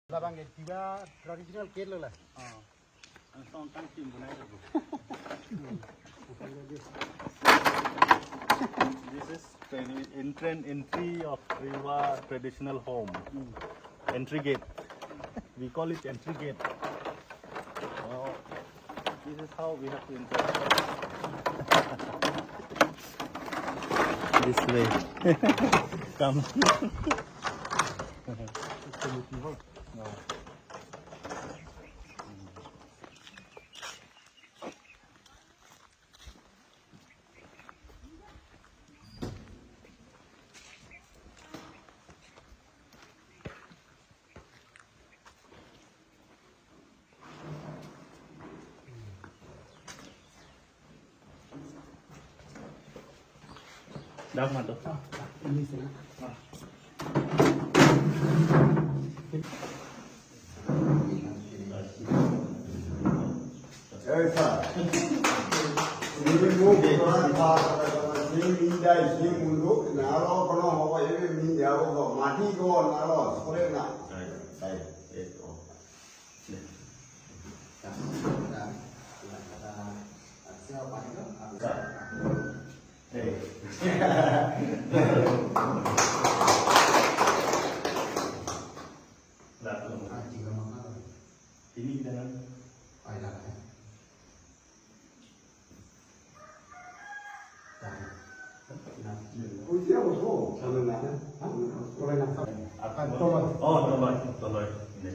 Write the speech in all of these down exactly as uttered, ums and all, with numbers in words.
Labang ke tiba traditional gate lo la. Ang song tang tim bunai tu. This is the entrance entry of Riwa traditional home. Entry gate. We call it entry gate. Oh, this is how we have to enter. This way. Come. Dah mantap. Esa. Ni mu kura pa, ni indai, ni mundu, naro kono ho, ebe mi yaro ko, mati ko, naro, sore na. Dai. Dai. Eh, oh. Ini kita kan. Oh, tolong, tolong, tolong. Ini.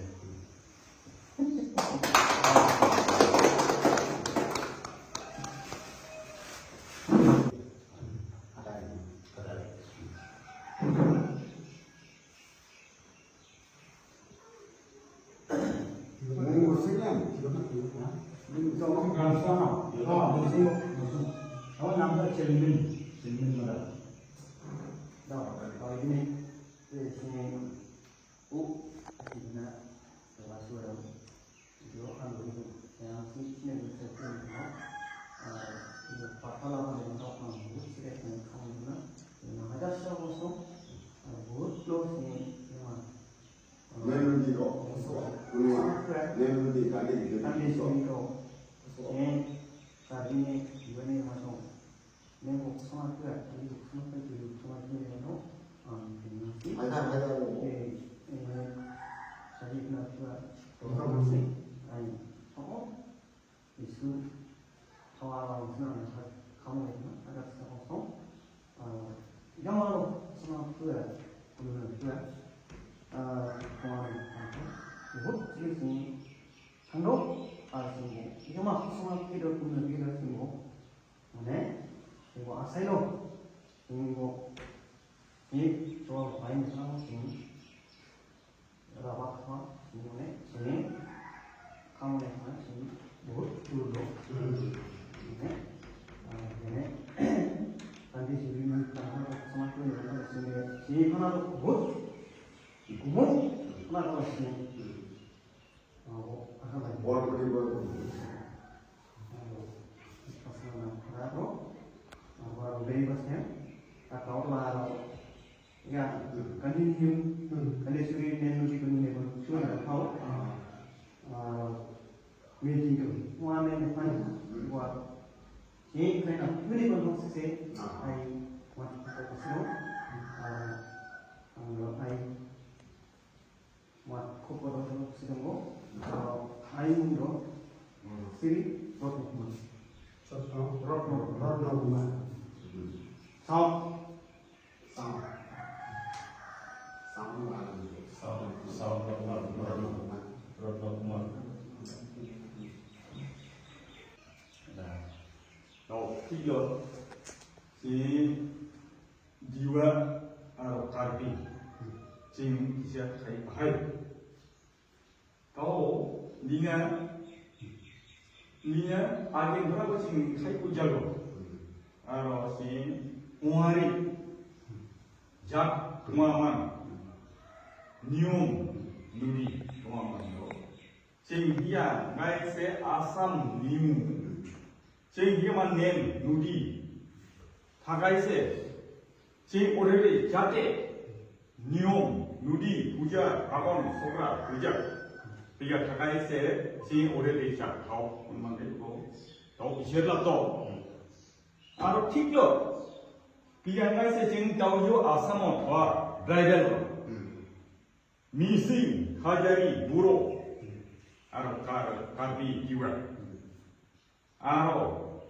Neng di ko, kunwa, neng di kali di. Neng ko sama tu, tadi tu sama tu, tadi tu sama tu. Ada, ada. Eh, eh, tadi tu tu. Ai, oh. Isu thawa rao sina na sa kamo na aga sa ko so. Jama lo sama tu, kuno tu. Thawa rao ko. Ibu sini sini. Thangdo, ah, sini. Jama sama tu do kuno tu sini. Mane, ibu asai lo. Sini ko. Ini thawa rao sini. Rabat ma, sini mane, sini, kamu ne ma, sini, बहुत दूर लो। Sini, ah, sini, tadi sini, tadi sama tu, sini, sini, sini, mana tu, बहुत, घूमो, mana tu, sini. Oh, apa lagi? Bor bor bor. Oh, pas mana, apa tu? Apa, beri pasnya? Atau lah, Ya, kani ni, kani suri ni, nudi kani ni, kani suri ni, kau, ah, meeting tu, mua ni ni, kani, mua, ni, kani na, nudi kani kau sese, ai, mua, kau sese, ah, ai, mua, kau kau sese, ah, ai, mundo, siri, rot, rot, rot, rot, rot, rot, rot, Sound. Sound. Sound. Sound. Sound. Sound. Sound. Sound. Nah. Now, figure. Si Diwa aro Karbi. Jing kisa khai bahai. Tao, niya, niya, agin berapa sing khai ujago. Aro sing muari. Jak tumaman. Nium nudi tumaman do. Sing dia ngai se Assam nium. Sing dia man nem nudi. Thagai se. Sing orere jate. Nium Nodi puja, Ravan, Sokra puja. Piga thakai se, si ore de chak thao, un mande ko. Tao isher la to. Aro thik lo. Piga ngai se jing tao yo Assam o thwa, tribal. Mising, Hajari, Buro. Aro Kar-, Karbi, Tiwa. Aro,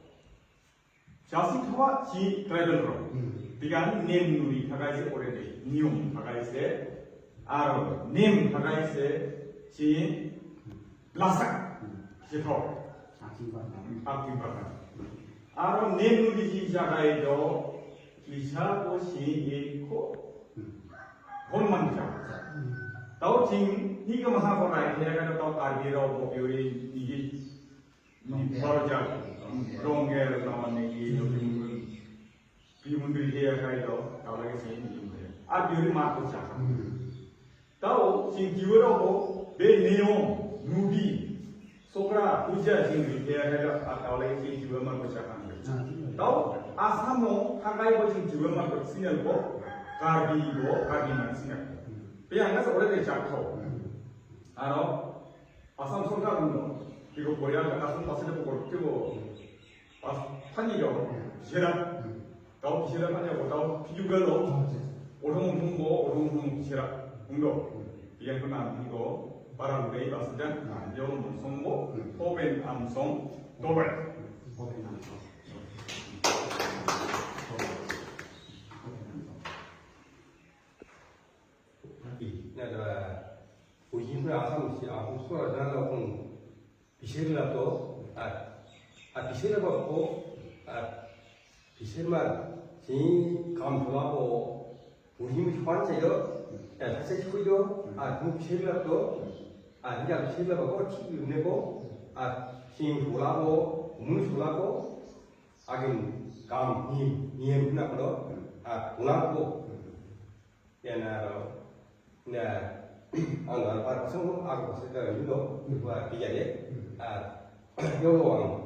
jasi thawa si tribal rok. Hmm. Bigan nem nuri thakai se ore de, niyom thakai se, aro nem thakai se si lasak, hmm, si thok. Aking baka. Aking baka. Aro nem nuri si jagai do, kisa ko si e ko. Hmm. Hon man ja. Hmm. Tao ting, ni ka maha ko rai, kaya ka tao Karbi rok, bo biori, nigi. Ni Rongger. Baro jak, Rongger, nama ni, Bimundri dia kai do, tao lagi sini Bimundri. A biori ma ko chaka. Hmm. Tao, sing jiwa rok ko, be neo, nudi, Sokra, puja, sing dia kai do, a tao lagi sini jiwa ma ko chaka. Hmm. Tao, Assam o, thakai bo sing jiwa ma ko signal bo, Karbi bo, Karbi ma signal. Hmm. Be ang ka sa ore de jak tho. Hmm. Aro, Assam sorkar uno, tiko Korea, Assam pasal ko tiko pas pani do, sera, tau sera pani ko tau pijuga lo, orang umum ko, orang umum sera, undo, yang kena undo, para udah pas dan, dia orang song ko, open am song, dober. Nada, uji pun asam si aku suara dan lo pun bisir la to, a, a bisir la ko, a bisir ma si kam thua ko, uji mu chuan che do, a thase chui do, a mu bisir la to, a ni a bisir la ko, chi ne ko, a si thula ko, mu thula ko, agin kam ni, ni na ko, a thula ko. Yana, na, ang, ang, para pasang mo, ako pasang ka, you know, wa, piyade, ah, yo, ang,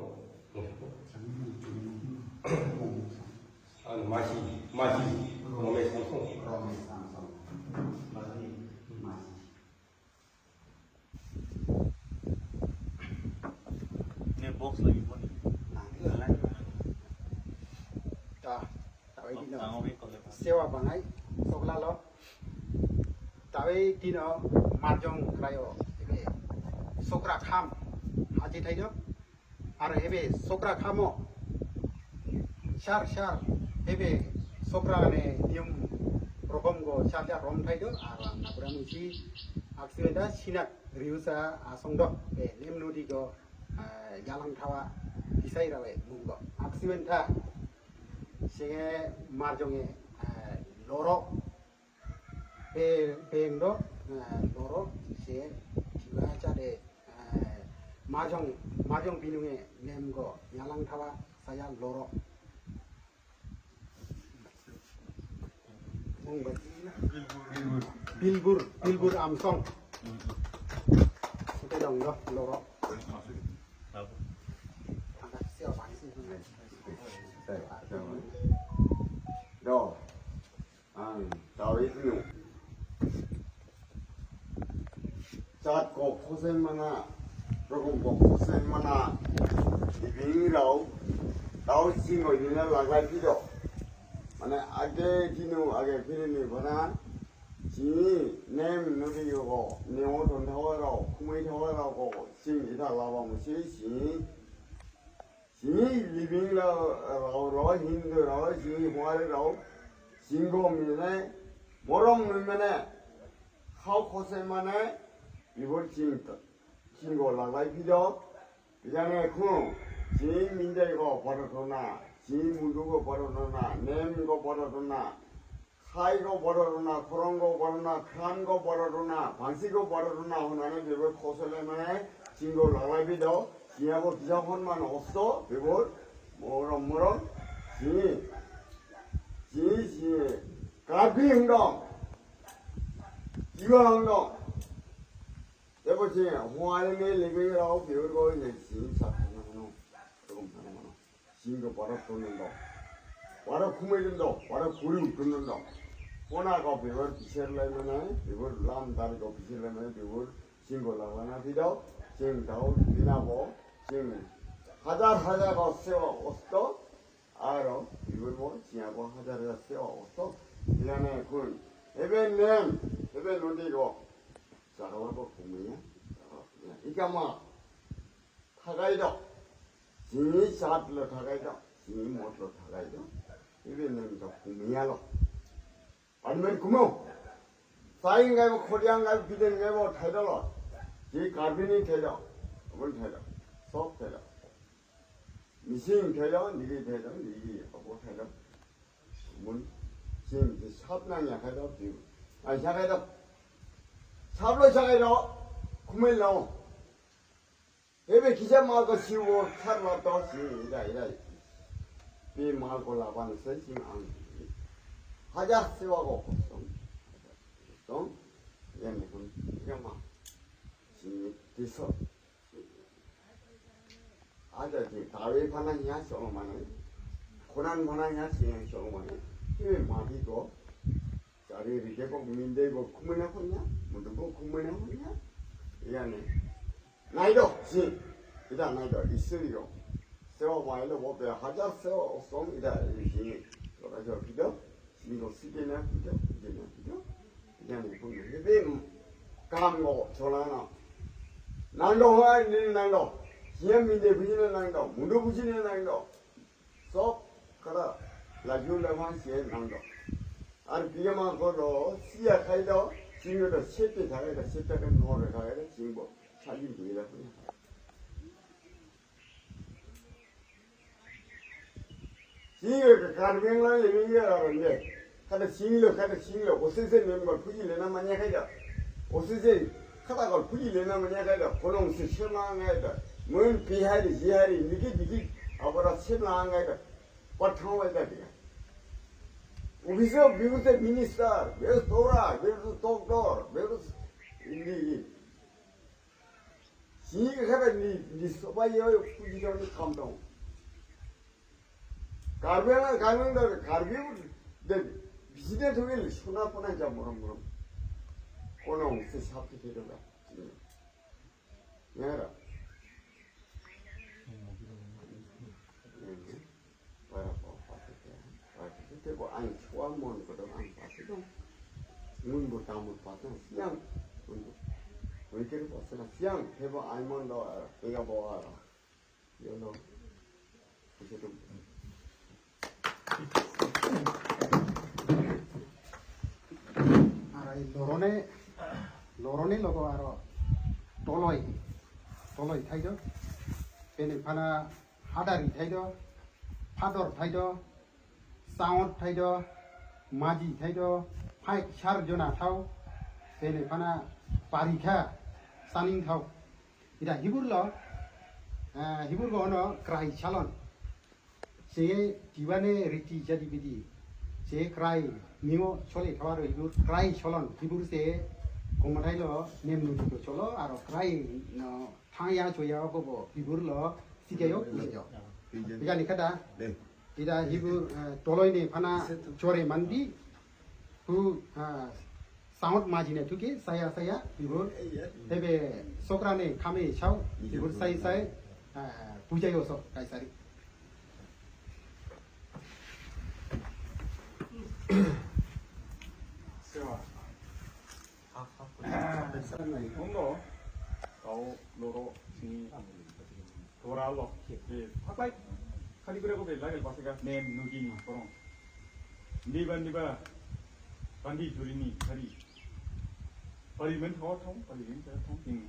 ang, masi, masi, Rome Samsung. Rome Samsung. Masi, masi. Ne box lagi pun. Ta, tawi dino. Sewa bangai, sokla lo. Tawi dino, marjong krayo, ebe, sokra kham, haji thaido. Aro ebe sokra khamo, shar shar, ebe sokra ne niyom rokom go shar shar rom thaido, aro ang nabura musi aksiwenta sinak riusa asong do, be nem nudi go, ah, yalang thawa isai rawe mung go. Aksiwenta senge marjonge, ah, loro, Pe-, pengdo, eh, loro, se, tiwa chade, eh, majong, majong binunge, nemgo, nyalang thawa, saya loro. Mung ba-, bilbur, bilbur amsong. Sute dong do, loro. Angkat siapa sih? Do. Ang tawi nu. Chat ko khosen mana, rokom ko khosen mana, ibing rao, tau singo ibing na laglai pido. Mane age dinu, age phiri ni bana, sini nem nudi yo ko, nemo ton thawa rao, khumai thawa rao ko, sing ita lawa musi, sini Sini living la, rao, rao, Hindu rao, sini Huari rao, singo mine, morom mine, khao khose mane, bibor sing, singo laglai pido, bijane khu, sini mindai go porotona, sini mundu go porotona, nem go porotona, Khai go bororona, khorong go bororona, khan go bororona, phansi go bororona, honane bebo khosole mane, singo laglai bido, siyabo kisa hon man osto, bebo, morom morom, sini, sini, sini, Karbi hingdong, Tiwa hingdong, bebo sini, huai me lebe rao, bebo go ne, sini, sa, no, no, no, no. Singgo bara tonendo. Bara khumai dendo, bara khuri utun dendo. Kona ko bibur bisir lai mane, bibur lam dar ko bisir lai mane, bibur singgo lagana pido, sing dao bina bo, sing hajar hajar ko sewa osto, aro bibur bo, sing bo hajar hajar sewa osto, ilane kun, hebe nem, hebe nodi ko, sagala ko kumiya, sagala kumiya, ikama, thagai do, sini chat lo thagai do, sini mot lo thagai do, hebe nem to kumiya lo. Parliament kumo. Saing gai bo, khodiang gai bo, biden gai bo, thaidalo. Ji Karbi ni thaidalo. Abon thaidalo. Sob thaidalo. Mising thaidalo, nigi thaidalo, nigi abo thaidalo. Mun sing je sab nang ya khaidalo, ji. Ai sa khaidalo. Sab lo sa khaidalo. Kumai lao. Ebe kisa mal ko siwo thar la to si ida ida. Be mal ko laban se sing ang. Hajar sewa ko kosong. Tong. Yan ne kun. Kama. Si tiso. Ada di tawe pana nya solo mane. Konan mana nya si yang solo mane. Ebe mati ko. Sari rike ko minde ko kumena ko nya, mudu ko kumena ko nya. Iya ne. Naido, si. Ida naido, isuri yo. Sewa mailo bo be hajar sewa osong ida isi. Kora jo kido, singo sikena kido, kidena kido. Iya ne kun ne be kam go cholana. Nando ha ni nando. Siya minde bujine nando, mudu bujine nando. Sob kada laju lama siya nangdo. Ar biyama kodo siya khaido, singdo sete thagaido, sete ke nore thagaido, singbo sajin dila punya. Singdo ke Karbi Anglong le ni ya ronde. Kada singlo, kada singlo, osese member puji lena manya khaida. Osese kada kol puji lena manya khaida. Kolong se sema ngaida. Mun pihari, jihari, niki diki, abara sema ngaida. Pathang ngaida dika. Office of Deputy Minister, beru tora, beru tokdor, beru ini. Sini kada ni, ni sobai yo puji dong ni kam dong. Karbi Anglong, Karbi Anglong, Karbi de, biside tu gel, suna pona jam morom morom. Kono se sab tu te doga. Yara. Para pa pa te, pa te bo ang chua mon ko dong ang pa te dong. Mun bo tamu pa te siang. Mun bo. Mun kiri pa sana siang, te bo ang mon do ara, tega bo ara. Arai lorone, lorone logo aro toloi, toloi thaido, bene phana hadari thaido, phador thaido, saot thaido, maji thaido, phai sar jona thao, bene phana parikha saning thao. Ida hibur lo, eh, hibur go ono krai chalon. Se tibane riti jadi bidi. Se krai nimo chole thawar hibur krai cholon. Hibur se komatai lo nem nuju ko cholo aro krai no thangya choya ko bo hibur lo sikeyo kuseyo. Bigani kada. Ida hibur, eh, toloi ne phana chore mandi. Hu, ah, saot majine thuke, saya, saya, hibur. Hebe sokra ne khame chao, hibur sai, sai, ah, puja yo so, kaisari. Sewa. Uno, kau loro sini. Tora lo, ye, pakai, kali kira ko bela gel pasika, nem nugi ni, korong. Niba, niba, pandi juri ni, kali. Pari men thong thong, pari men thong thong, ting.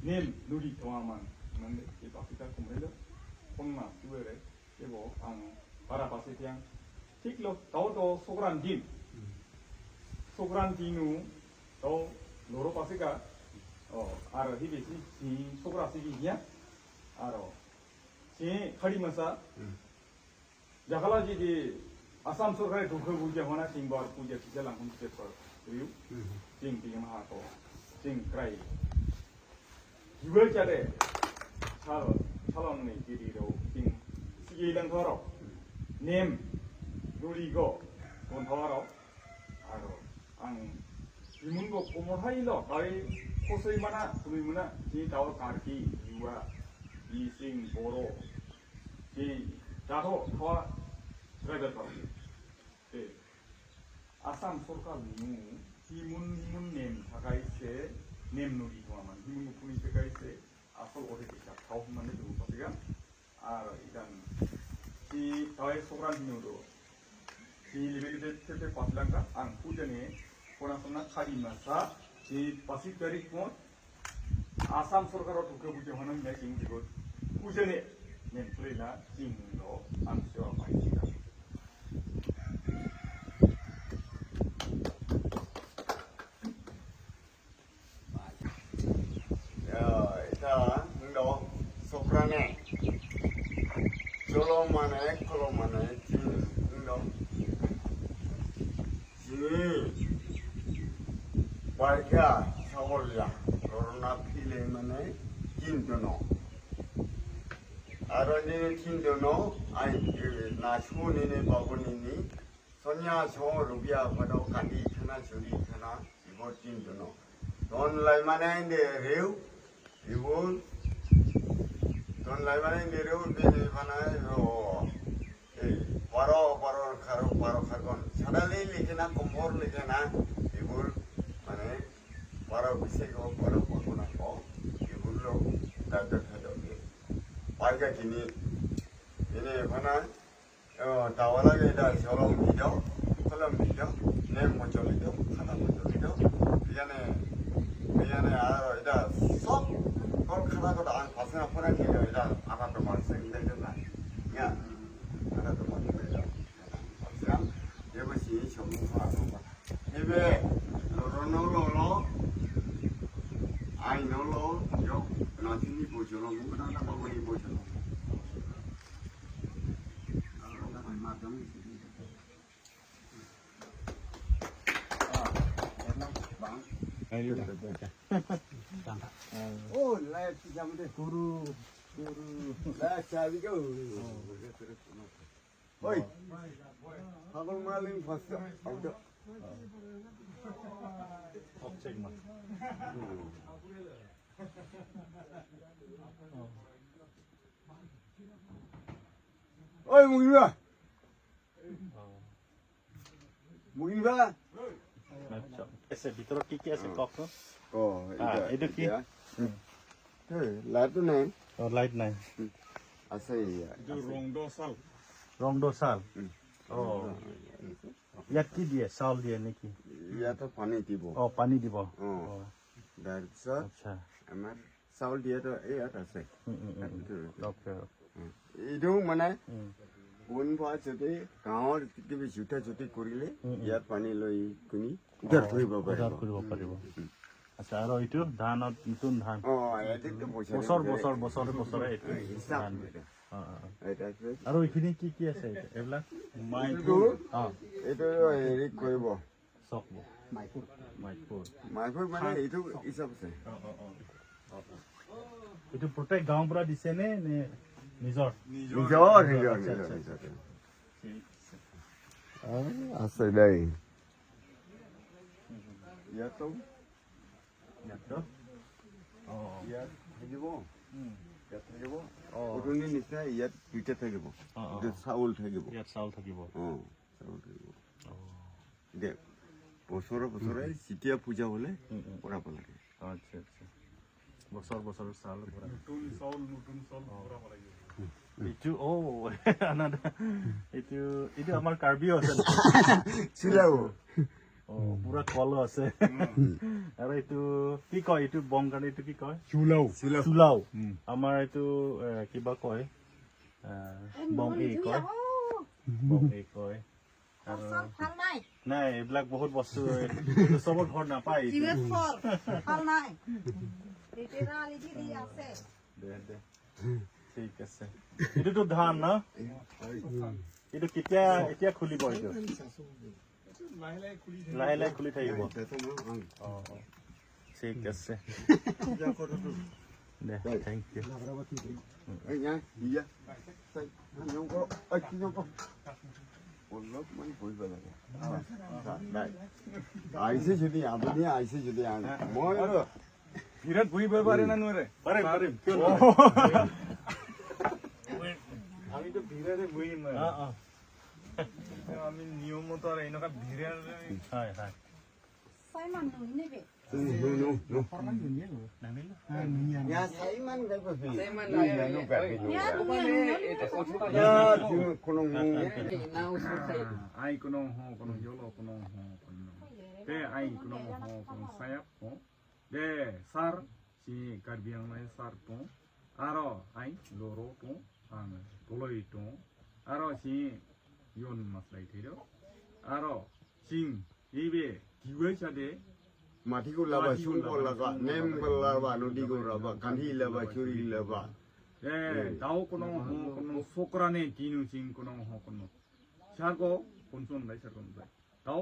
Nem nugi thong aman, mande, ye pasika kumrelo, kong na, tuere. Ebo ang para pase tiang. Thik lo, tao to sokran din. Sokran dinu, tao loro pase ka. O, aro hibe si, si sokra si hiya. Aro. Si khadi masa. Jakhala ji di Assam sorkar dukhe bujya hona sing bar puja kisa langkun kisa par. Riu. Sing tiga maha to. Sing krai. Giwel chade, sal, salon ni gidi ro, king, sige lang thoro, nem, nuri go, kon thoro, Ang himun bo komor hai lo, hai khosoi mana, kunui mana, chini tao Karbi, Yuwa, Bising, Boro, chini jatho, thawa, tribal party. Te, Assam sorkar nu, himun, himun nem thakai se, nem nuri hua man, himun kunui thakai se, asol ode ke thao mane du pasiga. Ar idan si tawai sobran hinu do. Si level de tete pasilangka ang pujane kona sona khadi masa si pasik tarik mo Assam sorkar o tuke buje honam ya king digo pujane nen prena king do ang sewa paisika. Ya, ita, ndo, soprane. Cholo mane, kolo mane, chini, ndo. Chini, barka, sagol ya, corona phile mane, chintono. Aro nini chintono, ai, nasu nini, babu nini, Sonya so rubia kono kandi khana churi khana ibo tin dono. Don lai mana inde reu ibo. Don lai mana inde reu bini mana yo. Ei, paro, paro, kharo, paro, kharkon. Sadali likena, kompor likena ibo. Mane, paro bisego, paro, paro nako ibo lo. Dada khado ge. Paika kini. Ini mana? Oh, tawala ke ida solong video, film video, nem muncul video, kata muncul video. Biane, biane aro ida sok, kol kata ko daan pasna pura ke ida, ida, ada tempat sing ida ida na. Ya, ada tempat sing ida. Pasna, dia masih solong apa apa. Ebe, loro no lolo, ai no lo, yo, nanti ni bojolo, mungkin ada apa ni bojolo. Oh, live sejam deh. Guru, guru. Live cari kau. Oi. Habang maling fast. Auto. Object man. Oi, Mugiba. Mugiba. আচ্ছা, এসে ভিতৰত কি কি আছে কওক ন? Oh, ah, এইটো কি? Hey, light নাই। Oh, light নাই। আছে ইয়া। এইটো ৰংদ চাল। ৰংদ চাল। Oh। ইয়াত কি দিয়ে? চাউল দিয়ে নেকি? ইয়াতে পানী দিব। অ, পানী দিব। অ। অ। তাৰপিছত আচ্ছা। আমাৰ চাউল দিয়াটো ইয়াত আছে। উম, উম, উম, উম। এইটো। অকে, অকে। উম। এইটো মানে উম। কোনোবা যদি গাঁৱৰ কিবা জোতা জুতি কৰিলে উম, উম। ইয়াত পানী লৈ কিনি উদ্ধাৰ অ, কৰিব উদ্ধাৰ পাৰিব। কৰিব উম, পাৰিব। উম। আচ্ছা, আৰু এইটো ধানত নতুন ধান? অ, এইটোতো বছৰে বছৰ, বছৰে। বছৰ, বছৰে, বছৰে এইটো হিচাপ ধান। এইটো। অ, অ, অ। এইটো আছে। আৰু এইখিনি কি কি আছে এইটো? এইবিলাক? এইটো, অ। এইটো হেৰি কৰিব। চকব। মাইপুৰ। মাইপুৰ। মাইপুৰ মানে এইটো হিচাপ আছে। অ, অ, অ। অ, অ। এইটো প্ৰত্যেক গাঁৱৰ পৰা দিছে নে, নে নিজৰ? নিজৰ, নিজৰ, আচ্ছা, নিজৰ, আচ্ছা, নিজৰ। আচ্ছা। ঠিক আছে। অ, আছে দেই। ইয়াতো ইয়াতো? অ। ইয়াত থাকিব, উম। ইয়াত থাকিব। অ। পুৰণি নিচিনা ইয়াত দুইটা থাকিব। অ, অ, ইয়াত অ। চাউল থাকিব। ইয়াত চাউল থাকিব। অ, চাউল থাকিব। অ। দে, বছৰে বছৰে উম। যেতিয়া পূজা হ'লে উম, উম। ভৰাব লাগে। আচ্ছা, আচ্ছা। বছৰ বছৰ চাউল ভৰা। নতুন চাউল, নতুন চাউল অ। ভৰাব লাগে। এইটো, অ, আনাদা। এইটো, এইটো আমাৰ কাৰ্বিও আছে নেকি? চিলাও। অ, পুৰা কলো আছে। উম। আৰু এইটো কি কয়? এইটো বং কাৰণে এইটো কি কয়? চুলাও। চুলাও। চুলাও। উম। আমাৰ এইটো, এ, কিবা কয়? এ, বং এই কয়। বং এই কয়। আৰু চব ভাল নাই। নাই, এইবিলাক বহুত বস্তু, এইটো চবৰ ঘৰত নাপায়। এইটো। ইউ এছ ফ'ৰ, ভাল নাই। এইটো এটা আলি দি দি আছে। দে, দে। ঠিক আছে। এইটোতো ধান ন? এইটো কেতিয়া, এতিয়া খুলিব এইটো? লাহে লাহে খুলি থাকিব। অ, অ। ঠিক আছে। দে, থেংক ইউ। অলপমান বহিব লাগে। নাই। আহিছে যদি, আপুনি আহিছে যদি আন-, মই আৰু বিৰাট বহিব পাৰে না নোৱাৰে? পাৰে, পাৰে। কিয় আমিতো বিৰাটে বহিম আৰু। অ, অ। আমি নিয়মত আৰু এনেকুৱা বিৰাট হয়, হয়। চাইমান নুই নেবে? No, no, no. Ya, saiman gaiba. Saiman gaiba. Ya, no, no, no. Ya, no, no, no. Ai kono ho, kono yolo, kono ho, kono. Te ai kono ho, kono sayap ho. De, sar, si Karbi Anglong sar to. Aro, ai, loro to, ang, toloi to. Aro, si, yon maslai thaido. Aro, sing, ibe, kiwe sade. Mati ko laba, mati ko sung ko laba, laba, nem ko laba, nodi ko laba, kanhi laba, churi laba. Eh, dao kono ho kono sokrane tinu sing kono ho kono. Sarko, konson lai, sarko lai. Tao,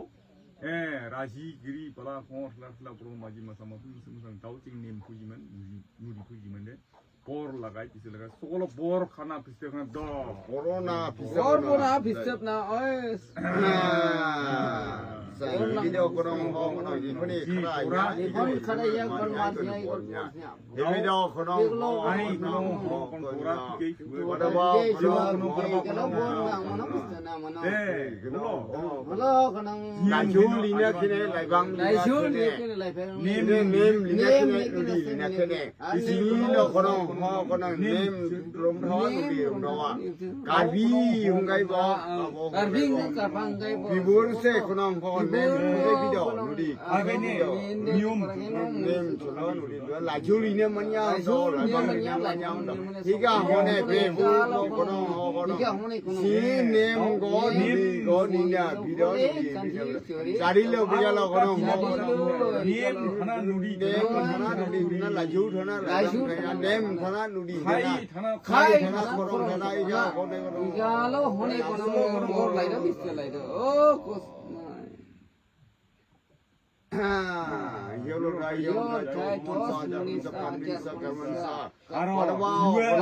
eh, raji giri pala kong sla sla pro maji masa mapu musu musu tao ching nem pujiman, nuri, nuri pujiman de. Por lagai, pisi lagai. Sokolo bor khana piste khana do. Corona piste. Bor khana piste na, oi. Video kono ho kono ipuni khara ya. Ipuni khara ya, kon mas ya, kon mas ya. Video kono ho, ai kono ho, kon pura ke. Pada ba kono ho, kono ho. Eh, kono. Hello, kono. Laju lina kene, laibang lina kene. Laju lina kene, laibang. Nem, nem lina kene, nem lina kene. Isi lo kono ho, kono nem rom ho, nudi rom ho. Karbi hunggai ba. Karbi hunggai ba. Bibur se kono ho, nem hunggai bido, nudi. Agene, nium. Nem, cholo, nudi. Laju lina manya, laju lina manya, manya. Higa hone, be, bu, kono, kono. Higa hone, kono. Si nem go, nem go, nina, bido, nudi, bido. Chari lo, biya lo, kono, kono. Nem, thana, nudi, nem, thana, nudi, thana, laju, thana, laju, nem, thana, nudi, thana. Khai, thana, kono, thana, higa, hone, kono. Higa lo, hone, kono, kono, kono, lai do, biske lai do. Oh, kos. Yolo rai yolo rai chok mon sa jam sa pan sa kaman sa. Aro. Aro ba.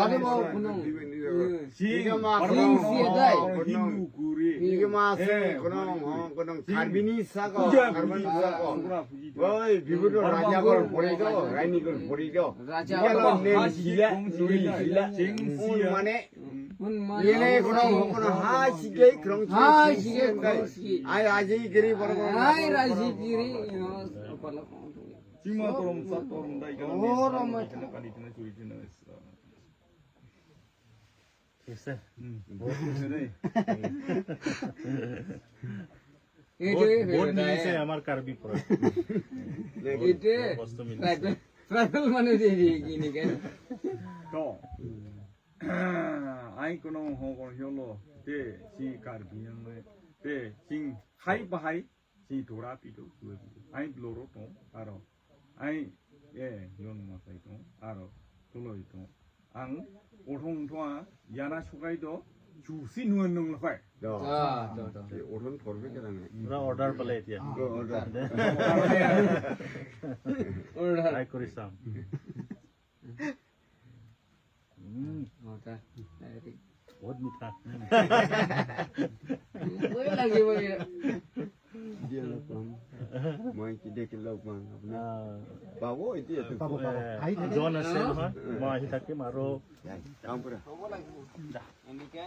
Aro ba kunung. Si. Ike ma kunung. Si dai. Hindu guri. Ike ma se kunung ho kunung. Karbini sa ko. Karbini sa ko. Woi, bibu do raja gol pori do, raini gol pori do. Raja gol nem sila, suri sila. Sing sila. Mane. Yele kono kono ha sige krong ha sige krong sige. Ai raji giri boro boro. Ai raji giri. Sima torom sa torom dai kana. Oh, rom. Kana kali kana churi kana. Yes, sir. Hmm. Bahut kuch nahi. Bahut, bahut milise amar Karbi pora. Bahut, bahut bostu milise. Tribal, tribal manu je je gini kan. To. Ai kono ho kono yolo te si Karbi Anglong te sing khai bahai si tora pito. Ai loro to aro. Ai e yon ma sai to aro toloi to. Ang othong to a yana sukai to chusi nuan nung lapai. Do. Ah, do, do. Othong thorbe ke dang. Pura order pale etia. Order. Order. Try kori sam. Hmm. Mata. Bahut mitha. Bhok lagi, bhok. Dia lo pang. Moi ki dekh lo pang. Apne. Ah. Pabo, etia to. Pabo, pabo. Eh, John ase nohoi. Moi ahi thakim aro. Kaam kora. Enike.